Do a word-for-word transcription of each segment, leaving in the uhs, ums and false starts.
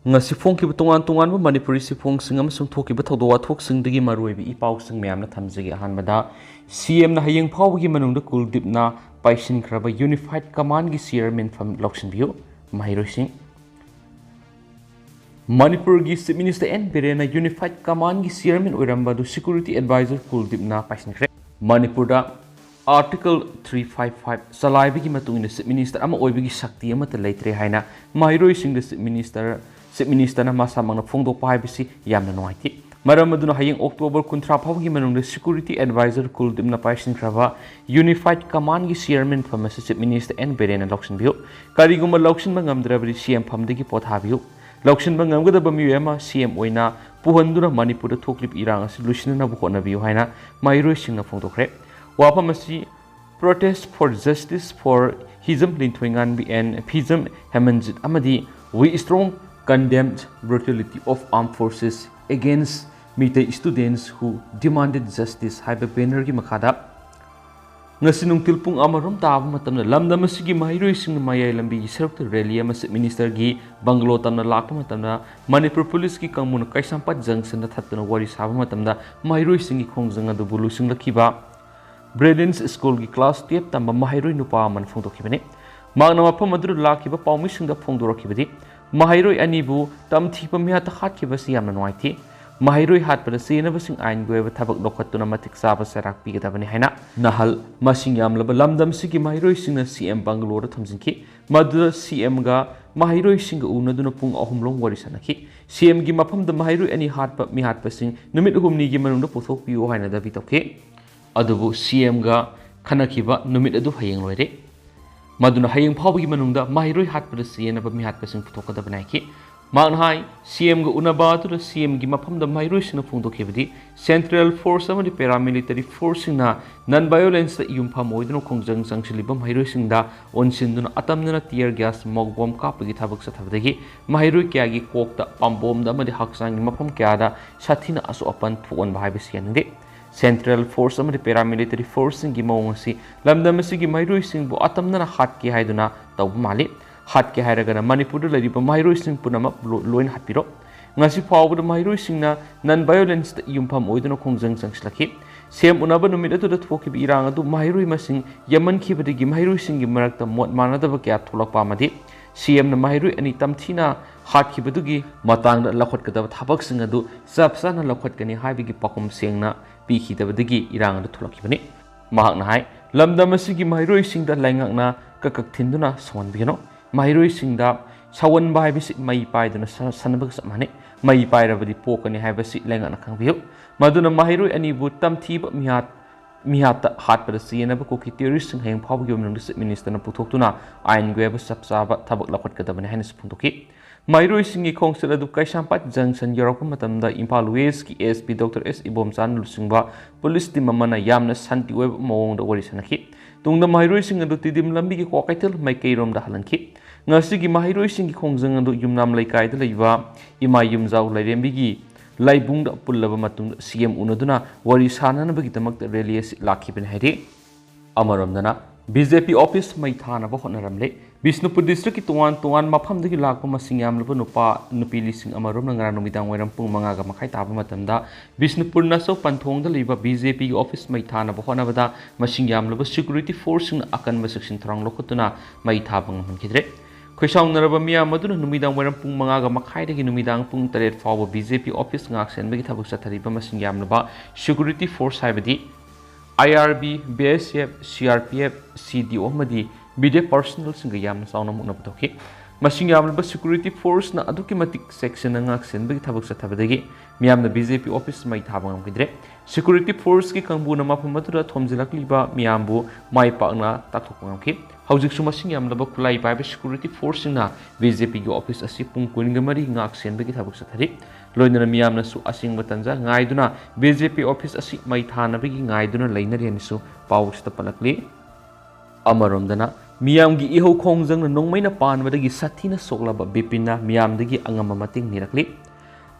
ꯉꯁꯤ ꯐꯣꯡꯈꯤꯕ ꯇꯣꯉꯥꯟ ꯇꯣꯉꯥꯟꯕ ꯃꯅꯤꯄꯨꯔꯤ ꯆꯦꯐꯣꯡꯁꯤꯡ ꯑꯃꯁꯨꯡ ꯊꯣꯛꯈꯤꯕ ꯊꯧꯗꯣꯛ ꯋꯥꯊꯣꯛꯁꯤꯡꯗꯒꯤ ꯃꯔꯨꯑꯣꯏꯕ ꯏ ꯄꯥꯎꯁꯤꯡ ꯃꯌꯥꯝꯅ ꯊꯝꯖꯒꯦ꯫ ꯑꯍꯥꯟꯕꯗ, ꯁꯤ ꯑꯦꯝꯅ ꯍꯌꯦꯡ ꯐꯥꯎꯕꯒꯤ ꯃꯅꯨꯡꯗ ꯀꯨꯜꯗꯤꯞꯅ ꯄꯥꯏꯁꯤꯟꯈ꯭ꯔꯕ ꯌꯨꯅꯤꯐꯥꯏꯠ ꯀꯃꯥꯟꯒꯤ ꯆꯤꯌꯔꯃꯦꯟ ꯐꯝ ꯂꯧꯁꯤꯟꯕꯤꯌꯨ꯫ ꯃꯍꯩꯔꯣꯏꯁꯤꯡ, ꯃꯅꯤꯄꯨꯔꯒꯤ ꯆꯤꯐ ꯃꯤꯅꯤꯁꯇꯔ ꯑꯦꯟ ꯕꯤꯔꯦꯟꯅ ꯌꯨꯅꯤꯐꯥꯏꯠ ꯀꯃꯥꯟꯒꯤ ꯆꯤꯌꯔꯃꯦꯟ ꯑꯣꯏꯔꯝꯕ ꯑꯗꯨ ꯁꯦꯀ꯭ꯌꯨꯔꯤꯇꯤ ꯑꯦꯗꯚꯥꯏꯖꯔ ꯀꯨꯜꯗꯤꯞꯅ ꯄꯥꯏꯁꯤꯟꯈ꯭ꯔꯦ꯫ ꯃꯅꯤꯄꯨꯔꯗ ꯑꯥꯔꯇꯤꯀꯜ ꯊ꯭ꯔꯤ ꯐꯥꯏꯚ ꯐꯥꯏꯚ ꯆꯂꯥꯏꯕꯒꯤ ꯃꯇꯨꯡ ꯏꯟꯅ ꯆꯤꯐ ꯃꯤꯅꯤꯁꯇꯔ ꯑꯃ ꯑꯣꯏꯕꯒꯤ ꯁꯛꯇꯤ ꯑꯃꯠꯇ ꯂꯩꯇ꯭ꯔꯦ ꯍꯥꯏꯅ ꯃꯍꯩꯔꯣꯏꯁꯤꯡꯗ ꯆꯤꯐ ꯃꯤꯅꯤꯁꯇꯔ, ꯆꯤꯐ ꯃꯤꯅꯤꯁꯇꯔꯅ ꯃꯁꯥꯃꯛꯅ ꯐꯣꯡꯗꯣꯛꯄ ꯍꯥꯏꯕꯁꯤ ꯌꯥꯝꯅ ꯅꯨꯡꯉꯥꯏꯇꯦ꯫ ꯃꯔꯝ ꯑꯗꯨꯅ ꯍꯌꯦꯡ ꯑꯣꯛꯇꯣꯕꯔ ꯀꯨꯟꯊ꯭ꯔꯥ ꯐꯥꯎꯕꯒꯤ ꯃꯅꯨꯡꯗ ꯁꯦꯀ꯭ꯌꯨꯔꯤꯇꯤ ꯑꯦꯗꯚꯥꯏꯖꯔ ꯀꯨꯜꯗꯤꯞꯅ ꯄꯥꯏꯁꯤꯟꯈ꯭ꯔꯕ ꯌꯨꯅꯤꯐꯥꯏꯠ ꯀꯃꯥꯟꯒꯤ ꯆꯤꯌꯔꯃꯦꯟ ꯐꯝ ꯑꯁꯤ ꯆꯤꯐ ꯃꯤꯅꯤꯁꯇꯔ ꯑꯦꯟ ꯕꯤꯔꯦꯟꯅ ꯂꯧꯁꯤꯟꯕꯤꯌꯨ꯫ ꯀꯔꯤꯒꯨꯝꯕ ꯂꯧꯁꯤꯟꯕ ꯉꯝꯗ꯭ꯔꯕꯗꯤ ꯁꯤ ꯑꯦꯝ ꯐꯝꯗꯒꯤ ꯄꯣꯊꯥꯕꯤꯌꯨ꯫ ꯂꯧꯁꯤꯟꯕ ꯉꯝꯒꯗꯕ ꯃꯤꯑꯣꯏ ꯑꯃ ꯁꯤ ꯑꯦꯝ ꯑꯣꯏꯅ ꯄꯨꯍꯟꯗꯨꯅ ꯃꯅꯤꯄꯨꯔꯗ ꯊꯣꯛꯂꯤꯕ ꯏꯔꯥꯡ ꯑꯁꯤ ꯂꯣꯏꯁꯤꯟꯅꯅꯕ ꯍꯣꯠꯅꯕꯤꯌꯨ ꯍꯥꯏꯅ ꯃꯍꯩꯔꯣꯏꯁꯤꯡꯅ ꯐꯣꯡꯗꯣꯛꯈ꯭ꯔꯦ꯫ ꯋꯥꯐꯝ ꯑꯁꯤ Protest for Justice for Hijam Linthoinghanbi and Phijam Hemanjit ꯑꯃꯗꯤ We Strong Condemned Brutality of Armed Forces Against Meitei Students Who Demanded Justice ꯍꯥꯏꯕ ꯕꯦꯅꯔꯒꯤ ꯃꯈꯥꯗ ꯉꯁꯤ ꯅꯨꯡꯊꯤꯜ ꯄꯨꯡ ꯑꯃꯔꯣꯝ ꯇꯥꯕ ꯃꯇꯝꯗ ꯂꯝꯗꯝ ꯑꯁꯤꯒꯤ ꯃꯍꯩꯔꯣꯏꯁꯤꯡꯅ ꯃꯌꯥꯏ ꯂꯝꯕꯤꯒꯤ ꯁꯔꯨꯛꯇ ꯔꯦꯂꯤ ꯑꯃ ꯆꯤꯐ ꯃꯤꯅꯤꯁꯇꯔꯒꯤ ꯕꯪꯒꯂꯣ ꯇꯝꯅ ꯂꯥꯛꯄ ꯃꯇꯝꯗ ꯃꯅꯤꯄꯨꯔ ꯄꯨꯂꯤꯁꯀꯤ ꯀꯥꯡꯕꯨꯅ ꯀꯩꯁꯥꯝꯄꯥꯠ ꯖꯪꯁꯟꯗ ꯊꯠꯇꯨꯅ ꯋꯥꯔꯤ ꯁꯥꯕ ꯃꯇꯝꯗ ꯃꯍꯩꯔꯣꯏꯁꯤꯡꯒꯤ ꯈꯣꯡꯖꯪ ꯑꯗꯨꯕꯨ ꯂꯨꯆꯤꯡꯂꯛꯈꯤꯕ ꯕ꯭ꯔꯤꯂꯤꯌꯟꯁ ꯁ꯭ꯀꯨꯜꯒꯤ ꯀ꯭ꯂꯥꯁ ꯇꯨꯌꯦꯜꯞ ꯇꯝꯕ ꯃꯍꯩꯔꯣꯏ ꯅꯨꯄꯥ ꯑꯃꯅ ꯐꯣꯡꯗꯣꯛꯈꯤꯕꯅꯤ꯫ ꯃꯍꯥꯛꯅ ꯃꯐꯝ ꯑꯗꯨꯗ ꯂꯥꯛꯈꯤꯕ ꯄꯥꯎꯃꯤꯁꯤꯡꯗ ꯐꯣꯡꯗꯣꯔꯛꯈꯤꯕꯗꯤ, ꯃꯍꯩꯔꯣꯏ ꯑꯅꯤꯕꯨ ꯇꯝꯊꯤꯕ ꯃꯤꯍꯥꯠꯇ ꯍꯥꯠꯈꯤꯕꯁꯤ ꯌꯥꯝꯅ ꯅꯨꯡꯉꯥꯏꯇꯦ꯫ ꯃꯍꯩꯔꯣꯏ ꯍꯥꯠꯄꯗ ꯆꯦꯟꯅꯕꯁꯤꯡ ꯑꯥꯏꯟꯒꯤ ꯑꯣꯏꯕ ꯊꯕꯛ ꯂꯧꯈꯠꯇꯨꯅ ꯃꯇꯤꯛ ꯆꯥꯕ ꯆꯩꯔꯥꯛ ꯄꯤꯒꯗꯕꯅꯤ ꯍꯥꯏꯅ ꯅꯍꯜ ꯃꯁꯤꯡ ꯌꯥꯝꯂꯕ ꯂꯝꯗꯝꯁꯤꯒꯤ ꯃꯍꯩꯔꯣꯏꯁꯤꯡꯅ ꯁꯤ ꯑꯦꯝ ꯕꯪꯒꯂꯣꯔꯗ ꯊꯝꯖꯤꯟꯈꯤ꯫ ꯃꯗꯨꯗ ꯁꯤ ꯑꯦꯝꯒ ꯃꯍꯩꯔꯣꯏꯁꯤꯡꯒ ꯎꯅꯗꯨꯅ ꯄꯨꯡ ꯑꯍꯨꯝ ꯂꯣꯝ ꯋꯥꯔꯤ ꯁꯥꯟꯅꯈꯤ꯫ ꯁꯤ ꯑꯦꯝꯒꯤ ꯃꯐꯝꯗ ꯃꯍꯩꯔꯣꯏ ꯑꯅꯤ ꯍꯥꯠꯄ ꯃꯤꯍꯥꯠꯄꯁꯤꯡ ꯅꯨꯃꯤꯠ ꯍꯨꯝꯅꯤꯒꯤ ꯃꯅꯨꯡꯗ ꯄꯨꯊꯣꯛꯄꯤꯌꯨ ꯍꯥꯏꯅ ꯗꯥꯕꯤ ꯇꯧꯈꯤ꯫ ꯑꯗꯨꯕꯨ ꯁꯤ ꯑꯦꯝꯒ ꯈꯟꯅꯈꯤꯕ ꯅꯨꯃꯤꯠ ꯑꯗꯨ ꯍꯌꯦꯡ ꯂꯣꯏꯔꯦ꯫ ꯃꯗꯨꯅ ꯍꯌꯦꯡ ꯐꯥꯎꯕꯒꯤ ꯃꯅꯨꯡꯗ ꯃꯍꯩꯔꯣꯏ ꯍꯥꯠꯄꯗ ꯆꯦꯟꯅꯕ ꯃꯤꯍꯥꯠꯄꯁꯤꯡ ꯄꯨꯊꯣꯛꯀꯗꯕꯅꯤ ꯍꯥꯏꯈꯤ꯫ ꯃꯍꯥꯛꯅ ꯍꯥꯏ, ꯁꯤ ꯑꯦꯝꯒ ꯎꯅꯕ ꯑꯗꯨꯗ ꯁꯤ ꯑꯦꯝꯒꯤ ꯃꯐꯝꯗ ꯃꯍꯩꯔꯣꯏꯁꯤꯡꯅ ꯐꯣꯡꯗꯣꯛꯈꯤꯕꯗꯤ, ꯁꯦꯟꯇ꯭ꯔꯦꯜ ꯐꯣꯔꯁ ꯑꯃꯗꯤ ꯄꯦꯔꯥꯃꯤꯂꯤꯇꯔꯤ ꯐꯣꯔꯁꯁꯤꯡꯅ ꯅꯟ ꯚꯥꯏꯑꯣꯂꯦꯟꯁꯇ ꯌꯨꯝꯐꯝ ꯑꯣꯏꯗꯨꯅ ꯈꯣꯡꯖꯪ ꯆꯪꯁꯤꯜꯂꯤꯕ ꯃꯍꯩꯔꯣꯏꯁꯤꯡꯗ ꯑꯣꯟꯁꯤꯟꯗꯨꯅ ꯑꯇꯝꯅꯅ ꯇꯤꯌꯔ ꯒ꯭ꯌꯥꯁ, ꯃꯣꯛ ꯕꯣꯝ ꯀꯥꯞꯄꯒꯤ ꯊꯕꯛ ꯆꯠꯊꯕꯗꯒꯤ ꯃꯍꯩꯔꯣꯏ ꯀꯌꯥꯒꯤ ꯀꯣꯛꯇ, ꯄꯥꯝꯕꯣꯝꯗ ꯑꯃꯗꯤ ꯍꯛꯆꯥꯡꯒꯤ ꯃꯐꯝ ꯀꯌꯥꯗ ꯁꯥꯊꯤꯅ ꯑꯁꯣꯛ ꯑꯄꯟ ꯊꯣꯛꯍꯟꯕ ꯍꯥꯏꯕꯁꯤ ꯌꯥꯅꯤꯡꯗꯦ꯫ ꯁꯦꯟꯇ꯭ꯔꯦꯜ ꯐꯣꯔꯁ ꯑꯃꯗꯤ ꯄꯦꯔꯥꯃꯤꯂꯤꯇꯔꯤ ꯐꯣꯔꯁꯁꯤꯡꯒꯤ ꯃꯑꯣꯡ ꯑꯁꯤ ꯂꯝꯗꯝ ꯑꯁꯤꯒꯤ ꯃꯍꯩꯔꯣꯏꯁꯤꯡꯕꯨ ꯑꯇꯝꯅꯅ ꯍꯥꯠꯀꯦ ꯍꯥꯏꯗꯨꯅ ꯇꯧꯕ ꯃꯥꯜꯂꯤ꯫ ꯍꯥꯠꯀꯦ ꯍꯥꯏꯔꯒꯅ ꯃꯅꯤꯄꯨꯔꯗ ꯂꯩꯔꯤꯕ ꯃꯍꯩꯔꯣꯏꯁꯤꯡ ꯄꯨꯝꯅꯃꯛ ꯂꯣ-, ꯂꯣꯏꯅ ꯍꯥꯠꯄꯤꯔꯣ꯫ ꯉꯁꯤ ꯐꯥꯎꯕꯗ ꯃꯍꯩꯔꯣꯏꯁꯤꯡꯅ non-violence ꯇ ꯌꯨꯝꯐꯝ ꯑꯣꯏꯗꯨꯅ ꯈꯣꯡꯖꯪ ꯆꯪꯁꯤꯜꯂꯛꯈꯤ꯫ ꯁꯤ ꯑꯦꯝ ꯎꯅꯕ ꯅꯨꯃꯤꯠ ꯑꯗꯨꯗ ꯊꯣꯛꯈꯤꯕ ꯏꯔꯥꯡ ꯑꯗꯨ ꯃꯍꯩꯔꯣꯏ ꯃꯁꯤꯡ ꯌꯥꯝꯃꯟꯈꯤꯕꯗꯒꯤ ꯃꯍꯩꯔꯣꯏꯁꯤꯡꯒꯤ ꯃꯔꯛꯇ ꯃꯣꯠ ꯃꯥꯟꯅꯗꯕ ꯀꯌꯥ ꯊꯣꯛꯂꯛꯄ ꯑꯃꯗꯤ ꯁꯤ ꯑꯦꯝꯅ ꯃꯍꯩꯔꯣꯏ ꯑꯅꯤ ꯇꯝꯊꯤꯅ ꯍꯥꯠꯈꯤꯕꯗꯨꯒꯤ ꯃꯇꯥꯡꯗ ꯂꯧꯈꯠꯀꯗꯕ ꯊꯕꯛꯁꯤꯡ ꯑꯗꯨ ꯆꯞ ꯆꯥꯅ ꯂꯧꯈꯠꯀꯅꯤ ꯍꯥꯏꯕꯒꯤ ꯄꯥꯎꯈꯨꯝ ꯁꯦꯡꯅ ꯄꯤꯈꯤꯗꯕꯗꯒꯤ ꯏꯔꯥꯡ ꯑꯗꯨ ꯊꯣꯛꯂꯛꯈꯤꯕꯅꯤ꯫ ꯃꯍꯥꯛꯅ ꯍꯥꯏ, ꯂꯝꯗꯝ ꯑꯁꯤꯒꯤ ꯃꯍꯩꯔꯣꯏꯁꯤꯡꯗ ꯂꯩꯉꯥꯛꯅ ꯀꯛꯀꯛ ꯊꯤꯟꯗꯨꯅ ꯁꯧꯍꯟꯕꯤꯒꯅꯨ꯫ ꯃꯍꯩꯔꯣꯏꯁꯤꯡꯗ ꯁꯧꯍꯟꯕ ꯍꯥꯏꯕꯁꯤ ꯃꯩ ꯄꯥꯏꯗꯨꯅ ꯁ-, ꯁꯟꯕꯒ ꯆꯞ ꯃꯥꯟꯅꯩ꯫ ꯃꯩ ꯄꯥꯏꯔꯕꯗꯤ ꯄꯣꯛꯀꯅꯤ ꯍꯥꯏꯕꯁꯤ ꯂꯩꯉꯥꯛꯅ ꯈꯪꯕꯤꯌꯨ꯫ ꯃꯗꯨꯅ ꯃꯍꯩꯔꯣꯏ ꯑꯅꯤꯕꯨ ꯇꯝꯊꯤꯕ ꯃꯤꯍꯥꯠ-, ꯃꯤꯍꯥꯠꯇ ꯍꯥꯠꯄꯗ ꯆꯦꯟꯅꯕ ꯀꯨꯀꯤ terrorist ꯁꯤꯡ ꯍꯌꯦꯡ ꯐꯥꯎꯕꯒꯤ ꯑꯣꯏꯕ ꯃꯅꯨꯡꯗ Chief Minister ꯅ ꯄꯨꯊꯣꯛꯇꯨꯅ ꯑꯥꯏꯟꯒꯤ ꯑꯣꯏꯕ ꯆꯞ ꯆꯥꯕ ꯊꯕꯛ ꯂꯧꯈꯠꯀꯗꯕꯅꯤ ꯍꯥꯏꯅꯁꯨ ꯐꯣꯡꯗꯣꯛꯈꯤ꯫ ꯃꯍꯩꯔꯣꯏꯁꯤꯡꯒꯤ ꯈꯣꯡꯆꯠ ꯑꯗꯨ ꯀꯩꯁꯥꯝꯄꯥꯠ junction ꯌꯧꯔꯛꯄ ꯃꯇꯝꯗ ꯏꯝꯐꯥꯜ West ꯀꯤ S P Doctor S ꯏꯕꯣꯝꯆꯥꯅ ꯂꯨꯆꯤꯡꯕ police team ꯑꯃꯅ ꯌꯥꯝꯅ ꯁꯥꯟꯇꯤ ꯑꯣꯏꯕ ꯃꯑꯣꯡꯗ ꯋꯥꯔꯤ ꯁꯥꯅꯈꯤ꯫ ꯇꯨꯡꯗ ꯃꯍꯩꯔꯣꯏꯁꯤꯡ ꯑꯗꯨ ꯇꯤꯗꯤꯝ ꯂꯝꯕꯤꯒꯤ ꯀ꯭ꯋꯥꯀꯩꯊꯦꯜ ꯃꯥꯏꯀꯩꯔꯣꯝꯗ ꯍꯜꯍꯟꯈꯤ꯫ ꯉꯁꯤꯒꯤ ꯃꯍꯩꯔꯣꯏꯁꯤꯡꯒꯤ ꯈꯣꯡꯖꯪ ꯑꯗꯨ ꯌꯨꯝꯅꯥꯝ ꯂꯩꯀꯥꯏꯗ ꯂꯩꯕ ꯏꯃꯥ ꯌꯨꯝꯖꯥꯎ ꯂꯥꯏꯔꯦꯝꯕꯤꯒꯤ ꯂꯥꯏꯕꯨꯡꯗ ꯄꯨꯜꯂꯕ ꯃꯇꯨꯡꯗ C M ꯎꯅꯗꯨꯅ ꯋꯥꯔꯤ ꯁꯥꯅꯅꯕꯒꯤꯗꯃꯛꯇ rally ꯑꯁꯤ ꯂꯥꯛꯈꯤꯕꯅꯤ ꯍꯥꯏꯔꯤ꯫ ꯑꯃꯔꯣꯝꯗꯅ B J P office ꯃꯩ ꯊꯥꯅꯕ ꯍꯣꯠꯅꯔꯝꯂꯦ꯫ ꯕꯤꯁꯅꯨꯄꯨꯔ district ꯀꯤ ꯇꯣꯉꯥꯟ ꯇꯣꯉꯥꯟ ꯃꯐꯝꯗꯒꯤ ꯂꯥꯛꯄ ꯃꯁꯤꯡ ꯌꯥꯝꯂꯕ ꯅꯨꯄꯥ ꯅꯨꯄꯤ ꯂꯤꯁꯤꯡ ꯑꯃꯔꯣꯝꯅ ꯉꯔꯥꯡ ꯅꯨꯃꯤꯗꯥꯡ ꯋꯥꯏꯔꯝ ꯄꯨꯡ ꯃꯉꯥꯒ ꯃꯈꯥꯏ ꯇꯥꯕ ꯃꯇꯝꯗ ꯕꯤꯁꯅꯨꯄꯨꯔ ꯅꯆꯧ ꯄꯟꯊꯣꯡꯗ ꯂꯩꯕ B J P ꯒꯤ office ꯃꯩ ꯊꯥꯅꯕ ꯍꯣꯠꯅꯕꯗ ꯃꯁꯤꯡ ꯌꯥꯝꯂꯕ security force ꯁꯤꯡꯅ ꯑꯀꯟꯕ ꯆꯦꯛꯁꯤꯟ ꯊꯧꯔꯥꯡ ꯂꯧꯈꯠꯇꯨꯅ ꯃꯩ ꯊꯥꯕ ꯉꯝꯍꯟꯈꯤꯗ꯭ꯔꯦ꯫ ꯈꯣꯏꯁꯥꯎꯅꯔꯕ ꯃꯤꯌꯥꯝ ꯑꯗꯨꯅ ꯅꯨꯃꯤꯗꯥꯡ ꯋꯥꯏꯔꯝ ꯄꯨꯡ ꯃꯉꯥꯒ ꯃꯈꯥꯏꯗꯒꯤ ꯅꯨꯃꯤꯗꯥꯡ ꯄꯨꯡ ꯇꯔꯦꯠ ꯐꯥꯎꯕ B J P office ꯉꯥꯛ ꯁꯦꯟꯕꯒꯤ ꯊꯕꯛ ꯆꯠꯊꯔꯤꯕ ꯃꯁꯤꯡ ꯌꯥꯝꯂꯕ security force ꯍꯥꯏꯕꯗꯤ I R B, B S F, C R P F, C D O ꯑꯃꯗꯤ media personnel ꯁꯤꯡꯒ ꯌꯥꯝꯅ ꯆꯥꯎꯅ ꯃꯨꯛꯅꯕ ꯊꯣꯛꯈꯤ꯫ ꯃꯁꯤꯡ ꯌꯥꯝꯂꯕ security force ꯅ ꯑꯗꯨꯛꯀꯤ ꯃꯇꯤꯛ ꯆꯦꯛꯁꯤꯟꯅ ꯉꯥꯛ ꯁꯦꯟꯕꯒꯤ ꯊꯕꯛ ꯆꯠꯊꯕꯗꯒꯤ ꯃꯤꯌꯥꯝꯅ B J P office ꯃꯩ ꯊꯥꯕ ꯉꯝꯈꯤꯗ꯭ꯔꯦ꯫ Security force ꯀꯤ ꯀꯥꯡꯕꯨꯅ ꯃꯐꯝ ꯑꯗꯨꯗ ꯊꯣꯝꯖꯤꯜꯂꯛꯂꯤꯕ ꯃꯤꯌꯥꯝꯕꯨ ꯃꯥꯏ ꯄꯥꯛꯅ ꯇꯥꯛꯊꯣꯛꯄ ꯉꯝꯈꯤ꯫ ꯍꯧꯖꯤꯛꯁꯨ ꯃꯁꯤꯡ ꯌꯥꯝꯂꯕ ꯈꯨꯠꯂꯥꯏ ꯄꯥꯏꯕ security force ꯁꯤꯡꯅ B J P ꯒꯤ office ꯑꯁꯤ ꯄꯨꯡ ꯀꯨꯟꯒ ꯃꯔꯤ ꯉꯥꯛ ꯁꯦꯟꯕꯒꯤ ꯊꯕꯛ ꯆꯠꯊꯔꯤ꯫ ꯂꯣꯏꯅꯅ ꯃꯤꯌꯥꯝꯅꯁꯨ ꯑꯁꯤꯡꯕ ꯇꯟꯖꯥ ꯉꯥꯏꯗꯨꯅ B J P office ꯑꯁꯤ ꯃꯩ ꯊꯥꯅꯕꯒꯤ ꯉꯥꯏꯗꯨꯅ ꯂꯩꯅꯔꯤ ꯍꯥꯏꯅꯁꯨ ꯄꯥꯎ ꯑꯁꯤꯗ ꯄꯜꯂꯛꯂꯤ꯫ ꯑꯃꯔꯣꯝꯗꯅ ꯃꯤꯌꯥꯝꯒꯤ ꯏꯍꯧ ꯈꯣꯡꯖꯪꯅ ꯅꯣꯡꯃꯩꯅ ꯄꯥꯟꯕꯗꯒꯤ ꯁꯥꯊꯤꯅ ꯁꯣꯛꯂꯕ ꯕꯤꯄꯤꯟꯅ ꯃꯤꯌꯥꯝꯗꯒꯤ ꯑꯉꯝꯕ ꯃꯇꯦꯡ ꯅꯤꯔꯛꯂꯤ꯫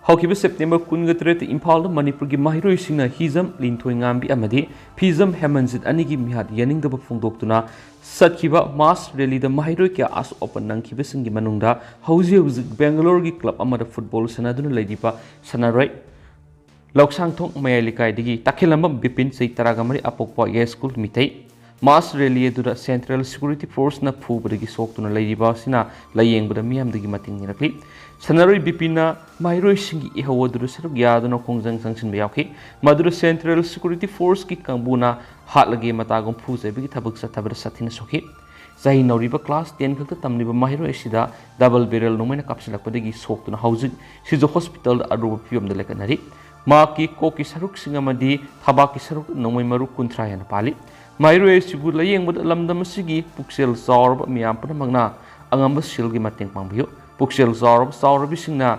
ꯍꯧꯈꯤꯕ ꯁꯦꯞꯇꯦꯝꯕꯔ ꯀꯨꯟꯒ ꯇꯔꯦꯠꯇ ꯏꯝꯐꯥꯜꯗ ꯃꯅꯤꯄꯨꯔꯒꯤ ꯃꯍꯩꯔꯣꯏꯁꯤꯡꯅ ꯍꯤꯖꯝ ꯂꯤꯟꯊꯣꯏꯉꯥꯝꯕꯤ ꯑꯃꯗꯤ ꯐꯤꯖꯝ ꯍꯦꯃꯟꯖꯤꯠ ꯑꯅꯤꯒꯤ ꯃꯤꯍꯥꯠ ꯌꯥꯅꯤꯡꯗꯕ ꯐꯣꯡꯗꯣꯛꯇꯨꯅ ꯆꯠꯈꯤꯕ ꯃꯥꯁ ꯔꯦꯂꯤꯗ ꯃꯍꯩꯔꯣꯏ ꯀꯌꯥ ꯑꯁꯣꯛ ꯑꯄꯟ ꯅꯪꯈꯤꯕꯁꯤꯡꯒꯤ ꯃꯅꯨꯡꯗ ꯍꯧꯖꯤꯛ ꯍꯧꯖꯤꯛ ꯕꯦꯡꯒꯂꯣꯔꯒꯤ ꯀ꯭ꯂꯕ ꯑꯃꯗ ꯐꯨꯠꯕꯣꯜ ꯁꯥꯟꯅꯗꯨꯅ ꯂꯩꯔꯤꯕ ꯁꯥꯟꯅꯔꯣꯏ ꯂꯧꯁꯥꯡꯊꯣꯡ ꯃꯌꯥꯏ ꯂꯩꯀꯥꯏꯗꯒꯤ ꯇꯈꯦꯜꯂꯝꯕꯝ ꯕꯤꯄꯤꯟ, ꯆꯍꯤ ꯇꯔꯥꯃꯔꯤ, ꯑꯄꯣꯛꯄ, ꯌꯥꯏꯁ꯭ꯀꯨꯜ ꯃꯤꯇꯩ꯫ ꯃꯥꯁ ꯔꯦꯂꯤ ꯑꯗꯨꯗ ꯁꯦꯟꯇ꯭ꯔꯦꯜ ꯁꯦꯀ꯭ꯌꯨꯔꯤꯇꯤ ꯐꯣꯔꯁꯅ ꯐꯨꯕꯗꯒꯤ ꯁꯣꯛꯇꯨꯅ ꯂꯩꯔꯤꯕ ꯑꯁꯤꯅ ꯂꯥꯌꯦꯡꯕꯗ ꯃꯤꯌꯥꯝꯗꯒꯤ ꯃꯇꯦꯡ ꯅꯤꯔꯛꯂꯤ꯫ ꯁꯥꯟꯅꯔꯣꯏ ꯕꯤꯄꯤꯟꯅ ꯃꯍꯩꯔꯣꯏꯁꯤꯡꯒꯤ ꯏꯍꯧ ꯑꯗꯨꯗ ꯁꯔꯨꯛ ꯌꯥꯗꯨꯅ ꯈꯣꯡꯖꯪ ꯆꯪꯁꯤꯟꯕ ꯌꯥꯎꯈꯤ꯫ ꯃꯗꯨꯗ ꯁꯦꯟꯇ꯭ꯔꯦꯜ ꯁꯦꯀ꯭ꯌꯨꯔꯤꯇꯤ ꯐꯣꯔꯁꯀꯤ ꯀꯥꯡꯕꯨꯅ ꯍꯥꯠꯂꯒꯦ ꯃꯇꯥꯒꯨꯝ ꯐꯨꯖꯕꯒꯤ ꯊꯕꯛ ꯆꯠꯊꯕꯗ ꯁꯥꯊꯤꯅ ꯁꯣꯛꯈꯤ꯫ ꯆꯍꯤ ꯅꯧꯔꯤꯕ ꯀ꯭ꯂꯥꯁ ꯇꯦꯟ ꯈꯛꯇ ꯇꯝꯂꯤꯕ ꯃꯍꯩꯔꯣꯏ ꯑꯁꯤꯗ ꯗꯕꯜ ꯕꯦꯔꯦꯜ ꯅꯣꯡꯃꯩꯅ ꯀꯥꯞꯁꯤꯜꯂꯛꯄꯗꯒꯤ ꯁꯣꯛꯇꯨꯅ ꯍꯧꯖꯤꯛ ꯁꯤꯖ ꯍꯣꯁꯄꯤꯇꯥꯜꯗ ꯑꯔꯨꯕ ꯐꯤꯕꯝꯗ ꯂꯩꯈꯠꯅꯔꯤ꯫ ꯃꯍꯥꯛꯀꯤ ꯀꯣꯛꯀꯤ ꯁꯔꯨꯛꯁꯤꯡ ꯑꯃꯗꯤ ꯊꯕꯥꯛꯀꯤ ꯁꯔꯨꯛ ꯅꯣꯡꯃꯩ ꯃꯔꯨ ꯀꯨꯟꯊ꯭ꯔꯥ ꯍꯦꯟꯅ ꯄꯥꯜꯂꯤ꯫ ꯃꯍꯩꯔꯣꯏ ꯑꯁꯤꯕꯨ ꯂꯥꯌꯦꯡꯕꯗ ꯂꯝꯗꯝ ꯑꯁꯤꯒꯤ ꯄꯨꯛꯆꯦꯜ ꯆꯥꯎꯔꯕ ꯃꯤꯌꯥꯝ ꯄꯨꯝꯅꯃꯛꯅ ꯑꯉꯝꯕ ꯁꯦꯜꯒꯤ ꯃꯇꯦꯡ ꯄꯥꯡꯕꯤꯌꯨ꯫ ꯄꯨꯛꯆꯦꯜ ꯆꯥꯎꯔꯕ ꯆꯥꯎꯔꯕꯤꯁꯤꯡꯅ